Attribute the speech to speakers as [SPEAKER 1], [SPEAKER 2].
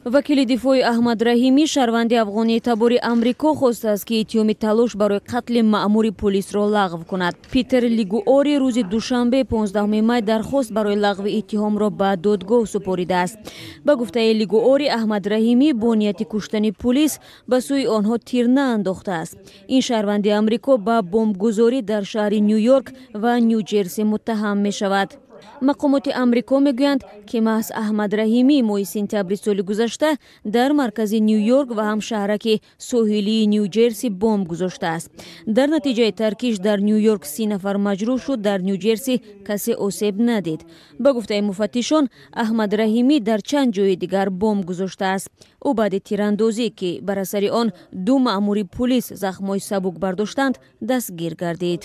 [SPEAKER 1] Вакили дифои Аҳмад Раҳимӣ, шаҳрванди афғонии табори Амрико, хостааст, ки иттиҳоми талош барои қатли маъмури полисро лағв кунад. Питер Лигуори рӯзи душанбе, 15 май, дархост барои лағви иттиҳомро ба додгоҳ супоридааст. Ба гуфтаи Лигуори, Аҳмад Раҳимӣ бо нияти куштани пулис ба сӯи онҳо тир наандохтааст. Ин шаҳрванди Амрико ба бомбгузорӣ дар шаҳри Ню Йорк ва Ню Ҷерси муттаҳам мешавад. Мақомоти Амрико мегӯянд, ки маҳз Аҳмад Раҳимӣ моҳи сентябри соли гузашта дар маркази Ню Йорк ва ҳам шаҳраки соҳилии Ню Ҷерси бомб гузоштааст. Дар натиҷаи таркиш дар Ню Йорк 30 нафар маҷрӯҳ шуд, дар Ню Ҷерси касе осеб надид. Ба гуфтаи муфаттишон, Аҳмад Раҳимӣ дар чанд ҷои дигар бомб гузоштааст. Ӯ баъди тирандозӣ, ки бар асари он ду маъмури пулис захмҳои сабук бардоштанд, дастгир гардид.